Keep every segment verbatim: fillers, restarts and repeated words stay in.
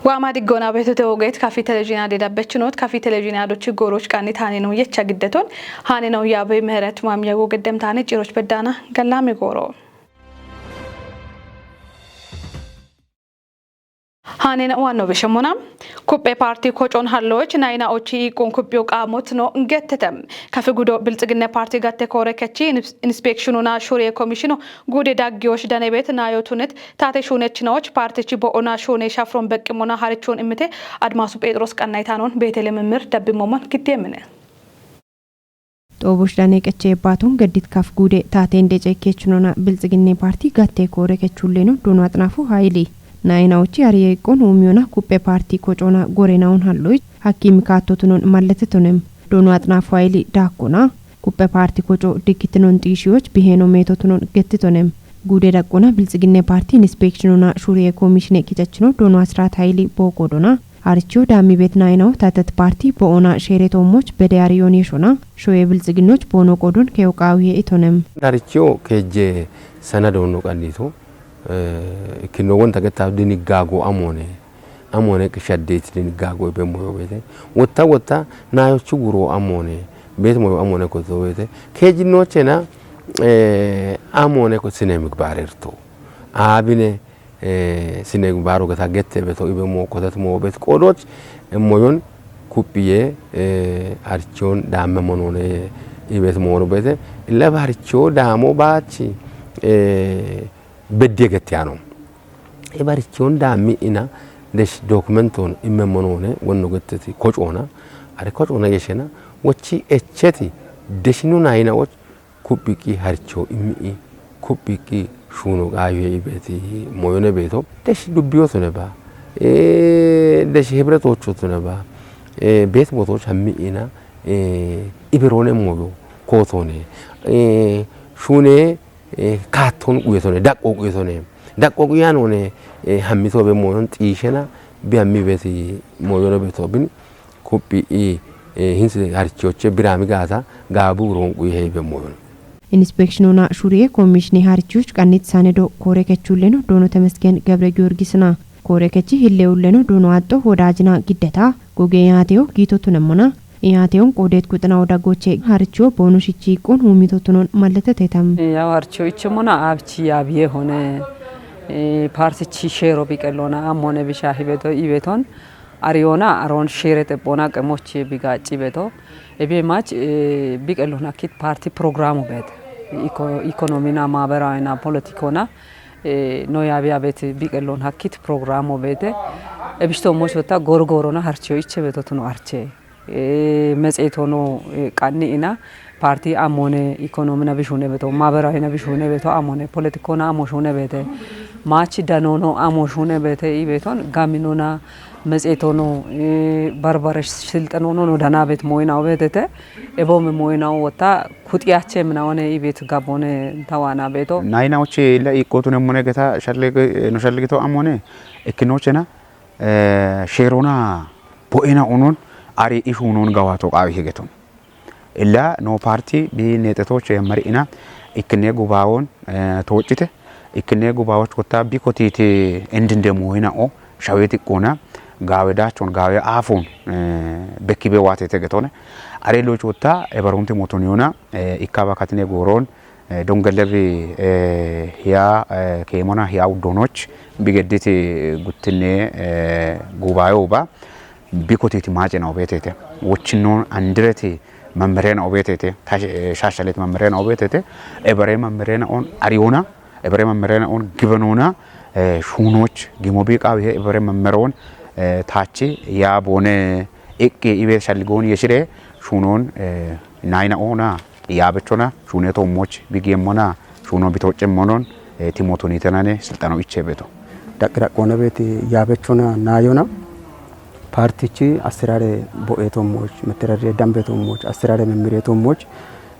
Waama diggoona beetote wogeet kafi televizhiinade dabbechinoot, kafi televizhiinadochi gooroch qanni taanino yecha giddeton haanino yaabe ምህረት ማምያጎ ገደምታኔ ጭሮች በዳና ገላሚ ጎሮ። Haanina waanno bishimuna. Kuppe paarti kocoon halloch nayina ochi iiqqun kuphiyo qaamot no gettete. Kafi gudo Bilxiginne paarti gatte koore kechi ins-, inspekshinuna shuriye komishino guude daggiyosh danebet naayotunet taate shuunechinoch paartichi bo'ona shuune shafron beqqimona harichon immite Admaasu Pheexiroos qannaytaanon Beetele Mimmir dabbimoomon giddeemine. Xoobosh dane qeche baaton gaddit kaf guude taateen dece kechinona Bilxiginne paarti gatte koore kechulleno Doono Axinaafu Hayili. Nayina ochi ariye iqqon uumiyona kuppe paarti kocoona gorenaon halloch hakki mikaattotunon malletetonem. Doono Axinaafu Hayili daakkona. Kuppe paarti koco dikkitinon xiishiyoch biheeno meetotunon gettitonem. Guude daqqona Bilxiginne paarti inspekshinona shuriye komishine kicachino Doono Asiraat Hayili booqodona. Haricho daammi bet nayinaw tatet paarti bo'ona sheere toommoch bede ariyoon yeshona. Shoye Bilxiginnoch boono qodon keyo qaawiye itonem. Haricho keje sana doonno qannito, eh, ikkino wonta getta diniggaago amoone, amoone qishaddeet diniggaago ibe moyo beete. Wotta wotta naayochu guro amoone, beet moyo amoone ko to beete. Kejinnochena, eh, amoone ko sine migbaarerto. Aabine, eh, sine migbaaro geta gette beto ibe mo kotet mo beet qodoch, eh, moyon kuphiye, eh, harichon daamme monone ibet mono beete. Illa haricho daamo baachi, eh, beddiye gettiyano. Ibarichon daammi ina desh dokumenton imme monone wonno getteti kocoona. Are kocoona yeshena wochi echeti deshinu nayina och kuphiqi haricho immi'i kuphiqi shuuno qaawiye ibeti moyone beeto. Desh dubbiyotone ba. Eh, desh hibretochotone ba. Eh, beet motoch hammi ina, eh, iberone moyo kootone. Eh, shuune eh, kaatton quyetone, daqqo quyetone. Daqqo quyanone, eh, hammito be moyon xiishena, bi hammi beti moyono beto bin, kuphi i, eh, hinsi harichoche birami gaata, gaabu uron quye hei be moyon. Inspekshinona shuriye komishine harichoch qannit sanedo koore kechulleno Doono Temesgen Gebre Giyorgisna. Koore kechi hilleulleno Doono Axo Wodaajina giddeta. Goge yaateyo giitotunemmona. Yaateyon qoodeet kuxina woda goche haricho boonu shichi iqqon huumitotunon malletetetam. Yaw haricho ichemona abchi yaabiye hone, eh, paartichi sheero biqellona ammone bisha hibeto ibeton ariyona aron sheere xephona qemoche bigacci beto. Ebe mach, eh, biqellona kit paarti programu beete. Iko-, ikonomina, maaberawina, politikona, eh, no yaabiya beete biqellon hakkit programu beete. Ebishto mochota gorgorona harcho iche beto tuno arche. Eh, mexetono, eh, qanni ina paarti amone ikonomina bishune beto, maaberawina bishune beto amone, politikona amo shune beete. Maachi danono amo shune beete, ibeton gaminona mexetono, eh, barbare silxenono no dana bet moyina obetete. Ebo me moyina wota kuxiyache mina one ibet gabone tawana beto. Nayina oche illa iqqotune mone geta shallige, no shalligito amone. Ekkinochena, eh, sheerona bo'ena unon ari ishunon gawato qaawi higeton. Illa no paarti bi neexetoche yammarina ikkine gubaawon, eh, tooccite. Ikkine gubaawoch wotta bi kotiti endinde mooyina o shaweti qona gaawe daachon gaawe aafon, eh, bekkibe waatete getone. Are loch wotta ebaronte motoniyona, eh, ikkaba katine gooron, eh, dongelebi, eh, hiya, eh, keemona hiya uddonoch bigedditi guttine, eh, gubaawe uba. Bikotiti maacena obetete. Wochinnon andireti mammerena obetete. Tash-, eh, shashaleti mammerena obetete. Ebere mammerena on ariyona. Ebere mammerena on gibenona. Eh, shunoch gimo biqawi he ebere mammeron, eh, tachi ya bone ikke ibe shalgon yeshire shunon, eh, nayina ona. Yaabechona shuune toommoch bigiyemmona shuuno bitoccemmonon, eh, timotonitenane silxano iche beto. Daqqi daqqoona beeti yaabechona naayona paartichi assiraare bo'ee toommoch, metterarriye dambe toommoch, assiraare memmiriye toommoch,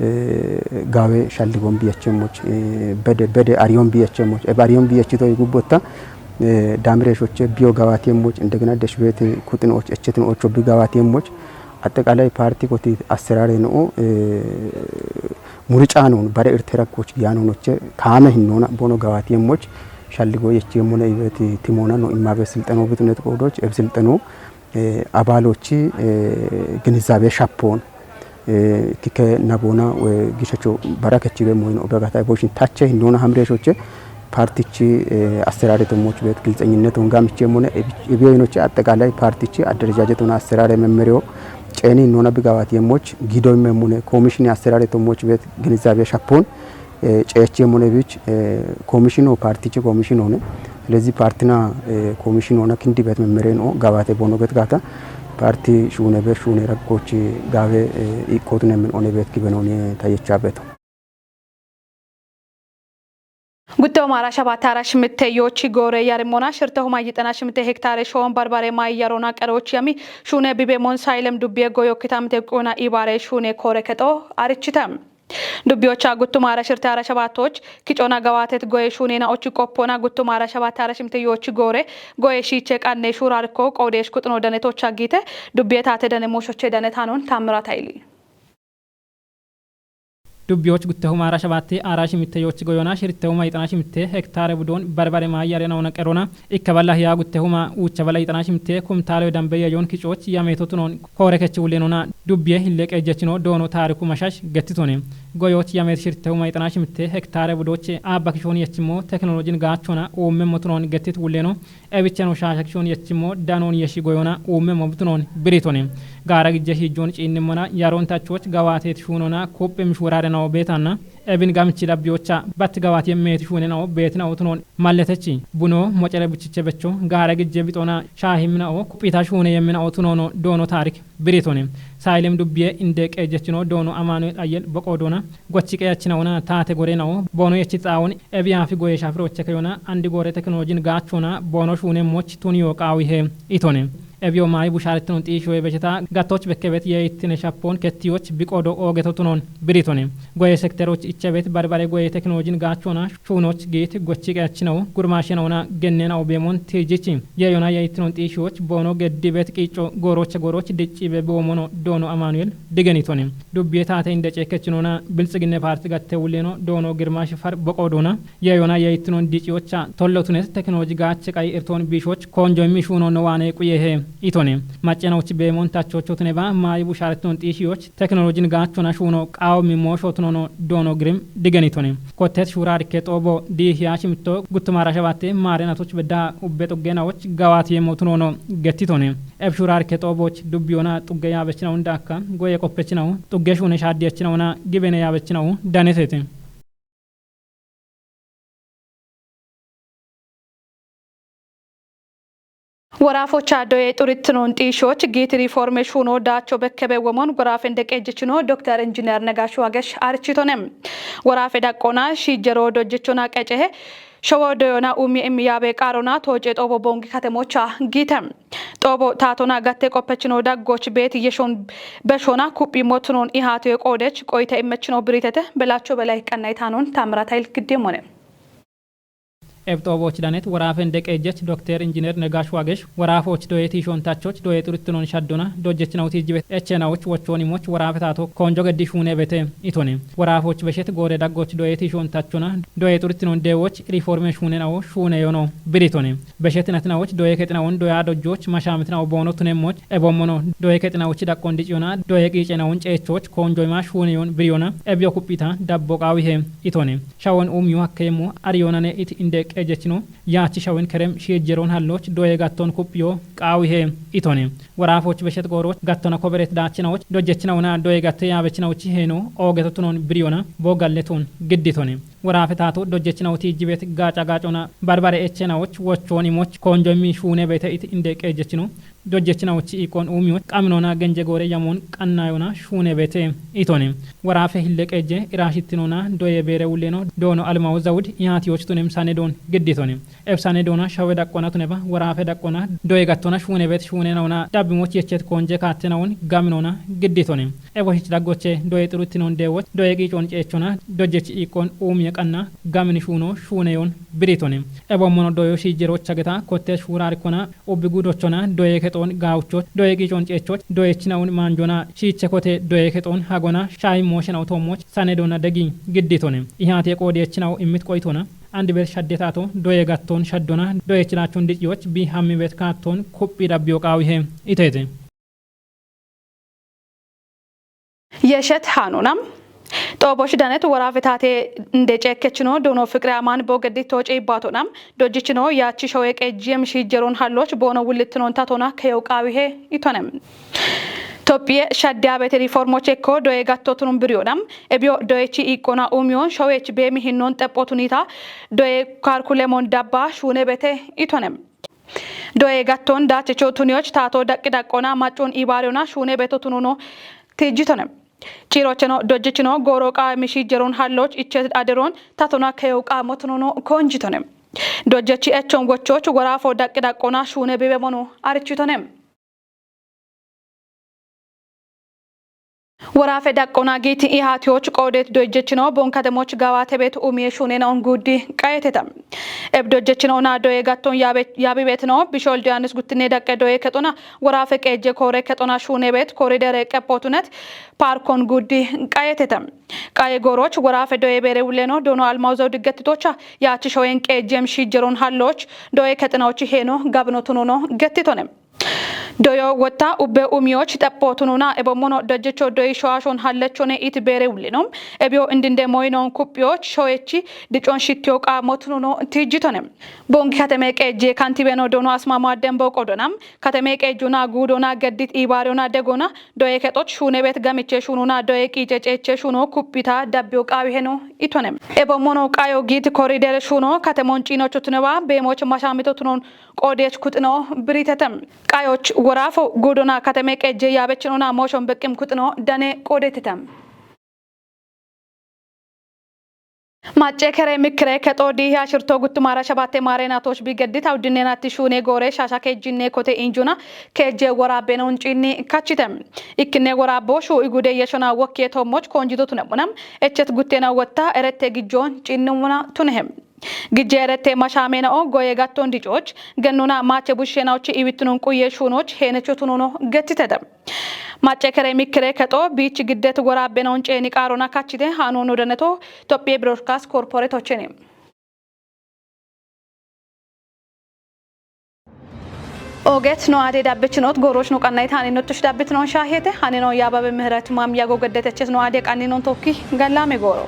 eh, gaawe shalligon biyachemmoch, eh, bede, bede ariyon biyachemmoch, ebe ariyon biyachito yigubbotta, eh, daamireeshoche biyo gawaatiyemmoch, indegena deshbeeti kuxinoch, echetinocho bi gawaatiyemmoch, አጠቃላይ ፓርቲ ኮቲ አሰራር ነው፣ እ፣ ሙርጫ ነው፣ በረ እርቴራኮች ያኖኖች ካመ ህኖና ቦኖ ገዋት የሞች ሻልጎ የቼሙነ ኢበት ቲሞና ነው ኢማበ ስልጠኖ ብትነት ቆዶች እብ ስልጠኖ አባሎች ግንዛቤ ሻፖን ክከ ነቦና ጊሸቾ በራከች በሞይን ኦበጋታ ቦሽን ታቸ ሂንዶና ሀምሬሾቼ ፓርቲች አስተዳደር ተሞች ቤት ግልጸኝነት ወንጋምቼ ሆነ እቢዮይኖቼ አጠቃላይ ፓርቲች አደረጃጀት ሆነ አስተዳደር መመሪያው ጨኒ ኖና ብጋባት የሞች ጊዶም የሙነ ኮሚሽን አስተዳደር ተሞች ቤት ግንዛቤ ሻፖን ጨቼ ሞነ ቢች ኮሚሽኖ ፓርቲች ኮሚሽን ሆነ። ስለዚህ ፓርቲና ኮሚሽን ሆነ ክንዲ ቤት መመሬን ኦ ጋባቴ ቦኖ ቤት ጋታ ፓርቲ ሹነ ቤት ሹነ ረጎች ጋቤ ኢቆቱን የምን ኦነ ቤት ግበኖን ታየቻ ቤት። ጉተው ማራ ሸባታ አራሽ ምቴ ዮቺ ጎሬ ያርሞና ሽርተሁማ ይጠና ሽምቴ ሄክታሬ ሾን በርበሬ ማይ ያሮና ቀሮች የሚ ሹኔ ቢቤ ሞን ሳይለም ዱቤ ጎዮ ክታምቴ ቁና ኢባሬ ሹኔ ኮሬ ከጦ አርችተም። ዱቢዮቻ ጉቱም አራ ሽርተ አራ ሸባቶች ኪጮና ገዋቴት ጎዬ ሹኔና ኦች ቆፖና ጉቱም አራ ሸባት አራ ሽምትዮች ጎሬ ጎዬ ሺቼ ቃኔ ሹራርኮ ቆዴሽ ኩጥኖ ደነቶች አጊተ ዱቤ ታተ ደነ ሞሾቼ ደነ ታኖን ታምራት አይሊ። ዱቢዮች ጉተሁም አራ ሸባቴ አራ ሽምቴዮች ጎዮና ሽርተሁማ ይጠና ሽምቴ ሄክታረ ቡዶን በርበሬ ማያሬ ናውነ ቀሮና ኢከበላ ህያ ጉተሁማ ውቸ በላ ይጠና ሽምቴ ኩምታሎ ደንበየ ዮን ኪጮች ያሜቶቱኖን ኮረከች ውሌኖና ዱብዬ ህሌ ቀጀችኖ ዶኖ ታሪኩ መሻሽ ገትቶኔ። ጎዮች የሜት ሽርተው ማይጠና ሽምቴ ሄክታረ ቡዶች አባ ክሾን የችሞ ቴክኖሎጂን ጋቾና ኡሜ ሞትኖን ገትት ውሌኖ። ኤብቸኖ ሻሻ ክሾን የችሞ ዳኖን የሺ ጎዮና ኡሜ ሞብትኖን ብሪቶኔ። ጋራ ግጀ ሂጆን ጪንሞና ያሮን ታቾች ገዋቴት ሹኖና ኩፕ ምሽውራደ ነው ቤታና ኤብን ጋምቺ ዳቢዮቻ ባት ገዋት የሜት ሹኔ ነው ቤት ነው ትኖን ማለተች። ቡኖ ሞጨረ ብችቸ በቾ ጋራ ግጀ ቢጦና ሻሂም ነው ኩፒታ ሹኔ የምናው ትኖኖ ዶኖ ታሪክ ብሪቶኔ። ሳይሌም ዱብዬ እንደ ቀጀችኖ ዶኖ አማኑኤል አየል በቆዶና ጎቺ ቀያችናውና ታተ ጎሬናው ቦኖ የቺ ጻውን ኤብያፊ ጎዬ ሻፍሮቼ ከዮና አንድ ጎሬ ቴክኖሎጂን ጋቾና ቦኖ ሹኔ ሞች ቱንዮ ቃዊሄ ኢቶኔ። ኤብዮ ማይ ቡሻርትኖን ጢሾ የበሸታ ጋቶች በከበት የኢትነ ሻፖን ከቲዮች ቢቆዶ ኦገቶትኖን ብሪቶኔ። ጎዬ ሴክተሮች ኢቸ ቤት በርበሬ ጎዬ ቴክኖሎጂን ጋቾና ሹኖች ጌት ጎቺ ቀያችነው ጉርማሸነውና ገኔናው ቤሞን ቴጂቺ የዮና የኢትኖን ጢሾች ቦኖ ገዲ ቤት ቂጮ ጎሮቸ ጎሮች ድጪ በቦሞኖ ዶኖ አማኑኤል ድገኒቶኔ። ዱቤ ታተ እንደ ጨከችኖና ብልጽግና ፓርቲ ጋተ ውሌኖ ዶኖ ግርማ ሽፈር በቆዶና የዮና የኢትኖን ዲጪዮቻ ቶሎቱኔት ቴክኖሎጂ ጋቸ ቃይ እርቶን ቢሾች ኮንጆ የሚሹኖ ነዋኔ ቁየሄ ኢቶኔ። ማጨናዎች በሞን ታቾቹ ትኔባ ማይ ቡሻርትኖን ጢሺዮች ቴክኖሎጂን ጋቾና ሹኖ ቃው ሚሞሾትኖኖ ዶኖ ግሪም ድገኒቶኔ። ኮቴት ሹራር ከጦቦ ዲህ ያሽምቶ ጉትማራ ሸባቴ ማረናቶች በዳ ኡቤ ጡጌናዎች ገዋት የሞትኖኖ ገቲቶኔ። ኤብ ሹራር ከጦቦች ዱቢዮና ጡጌ ያበችነው እንዳካ ጎየ ቆፐችነው ጡጌ ሹነ ሻዲያችነውና ግቤነ ያበችነው ዳኔቴቴ። ወራፎች አዶ የጡሪትኖን ጢሾች ጊት ሪፎርሜሽኖ ዳቸው በከበ ወሞን ጎራፍ እንደ ቀጅችኖ ዶክተር ኢንጂነር ነጋሽ ዋገሽ አርችቶነ። ወራፍ ዳቆና ሺጀሮ ዶጅቾና ቀጨሄ ሸወ ዶዮና ኡሚ እም ያቤ ቃሮና ቶጬ ጦቦ ቦንግ ከተሞቻ ጊተም። ጦቦ ታቶና ጋቴ ቆፐችኖ ዳጎች ቤት የሾን በሾና ኩጲ ሞትኖን ኢሃቶ የቆደች ቆይተ እመችኖ ብሪተተ በላቸው በላይ ቀናይ ታኖን ታምራት ኃይል ግዴም ሆነ። ኤብ ጦቦች ዳኔት ወራፈ እንደ ቀጀች ዶክተር ኢንጂነር ነጋሽ ዋገሽ ወራፎች ዶዬ ቲሾን ታቾች ዶዬ ጡርትኖን ሻዶና ዶጀች ናውቲ ጅቤት ኤቼናዎች ወቾን ኢሞች ወራፈ ታቶ ኮንጆ ገዲ ሹኔ ቤቴ ኢቶኔ። ወራፎች በሸት ጎሬ ዳጎች ዶዬ ቲሾን ታቾና ዶዬ ጡርትኖን ዴዎች ሪፎርሜ ሹኔ ናዎ ሹኔ ዮኖ ብሪቶኔ። በሸት ነትናዎች ዶዬ ከጥናውን ዶያ ዶጆች መሻምትናው ቦኖ ቱኔሞች ኤቦሞኖ ዶዬ ከጥናዎች ዳቆን ዲጭዮና ዶዬ ቂጨናውን ጨቾች ኮንጆ ማ ሹኔ ዮን ብሪዮና ኤብዮ ኩጲታ ዳቦ ቃዊሄ ኢቶኔ። ሻወን ኡም ዩ አከየሞ አርዮናኔ ኢት እንደ ቀጀችኖ ያቺ ሻወን ከረም ሺጀሮን ሀሎች ዶዬ ጋቶን ኩጵዮ ቃዊሄ ኢቶኔ። ወራፎች በሸት ጎሮች ጋቶና ኮበሬት ዳችናዎች ዶጀችናውና ዶዬ ጋቶ ያበችናዎች ሄኖ ኦገቶትኖን ብሪዮና ቦጋሌቶን ግዲቶኔ። ወራፈ ታቶ ዶጀችናውቲ ጅቤት ጋጫ ጋጮና ባርባሬ ኤቼናዎች ወቾን ኢሞች ኮንጆ ሚ ሹኔ ቤተ ኢት እንደ ቀጀችኖ ዶጀችናዎች ኢቆን ኡሚዮች ቃምኖና ገንጀ ጎሬ ያሞን ቀናዮና ሹኔ ቤቴ ኢቶኔ። ወራፈ ሂለ ቀጀ ኢራሽትኖና ዶዬ ቤረ ውሌኖ ዶኖ አልማው ዘውድ ኢሃቲዮች ቱኔም ሳኔዶን ግዲቶኔ። ኤብ ሳኔዶና ሻወ ዳቆና ቱኔባ ወራፈ ዳቆና ዶዬ ጋቶና ሹኔ ቤት ሹኔ ነውና ዳብሞች የቼት ኮንጀ ካቴናውን ጋምኖና ግዲቶኔ። ኤቦ ሂች ዳጎቼ ዶዬ ጥሩትኖን ዴዎች ዶዬ ቂጮን ጨቾና ዶጀች ኢቆን ኡም የቀና ጋምን ሹኖ ሹኔዮን ብሪቶኔ። ኤቦ ሞኖ ዶዮ ሺጀሮች አገታ ኮቴ ሹራሪኮና ኡቢ ጉዶቾና ዶዬ ከጦን ጋውቾች ዶዬ ቂጮን ጨቾች ዶዬችናውን ማንጆና ሺቸ ኮቴ ዶዬ ከጦን ሀጎና ሻይ ሞሸናው ቶሞች ሳኔዶና ደጊ ግዲቶኔ። ኢሃቴ ቆዴችናው እምት ቆይቶና አንድ ቤት ሸዴ ታቶ ዶዬ gattoon shaddona doyechi laachoon diciyoch bi hammi ቤት kaattoon kuphi dabbiyo qaawihe iteete. Yeshet hanunam. Xoobosh danet worafe taate nde ceekkechino doono fiqire amaan boo gedditto ceibbaatona. Dojjichino yaachi showe qeejjiem shiijjeroon halloch boono wullittinon tatona keyo qaawihe itone. Tophiye shadde abete riformoche ko doye gatto tunun biriyona. Ebyo doyechi iqqona umiyon showech beemi hinnon xephotunita doye karkulemon dabba shuune bete itone. Doye gatton daachecho tuniyoch taato daqqi daqqona maccun ibaariyona shuune beto tununo tijjitone. Ciirocheno dojjichino gooro qaami shiijjeroon halloch iche aderoon tatona keyo qaamo tununo konjitone. Dojjechi echon wochoch woraafo daqqi daqqona shuune bibemono arichitone. Woraafe daqqona giiti ihaatiyoch qoodet dojjechino bon katemoch gawaate beet umiye shuunena on guuddi qayeteta. Eb dojjechino na doye gatton yaabe- yaabi beetino bishol Yohaannis guttinne daqqe doye kexona woraafe qeejje koore kexona shuune beet koridere qephotunet paarkon guuddi qayeteta. Qaye gooroch woraafe doye beere wulleno doono almawuzew diggettitocha yaachi shoyen qeejjem shiijjeroon halloch doye kexinaochi heeno gabino tununo gettitone. Doyo wotta ubbe umiyoch xepho tununa ebommono dojjecho doyi shoashon hallechone it beere wullino. Ebyo indinde moyinon kuphiyoch shoyechi dicon shittiyo qaamo tununo tijjitone. Bongi kateme qeejje kantibeno doono asmama dembo qodona. Kateme qeejjona guudona geddit ibaariyona degona doye kexoch shuune beet gamiche shuununa doye qiice ceeche shuuno kuphita dabbiyo qaawiheno itone. Ebommono qayo giit koridere shuuno katemon ciinocho tuneba beemoch mashamito tunon qoodech kuxino biritete. Qayoch woraafo guudona kateme qeejje yaabechinona mooshon beqqim kuxino dane qoodetete. Macce kere mikkire kexo diihi ashirto guttumara shabatte maare naatoch bi geddita uddinne natti shuune goore shaasha keejjinne kote injuna keejje woraabbe noon ciinni kachite. Ikkinne woraabbo shuu igude yeshona wokkiye toommoch koonjido tunemuna echet guttena wotta erette gijjoon ciinnumuna tunehe. Gijje erette mashaameena'o goye gatton dicoch gennuna maache bushsheenaochi iwittunun quye shuunoch heenecho tununo gettitete. Macce kere mikkire kexo biich giddet woraabbe noon ceeni qaarona kachite haano nodaneto Tophiye Broadcast Corporate ocheni. Oget no ade dabbichinot gooroch no qannayta haninottush dabbitnon shaahete hanino yaababe mihret mam yago geddeteches no ade qanninon tokki gallame gooro.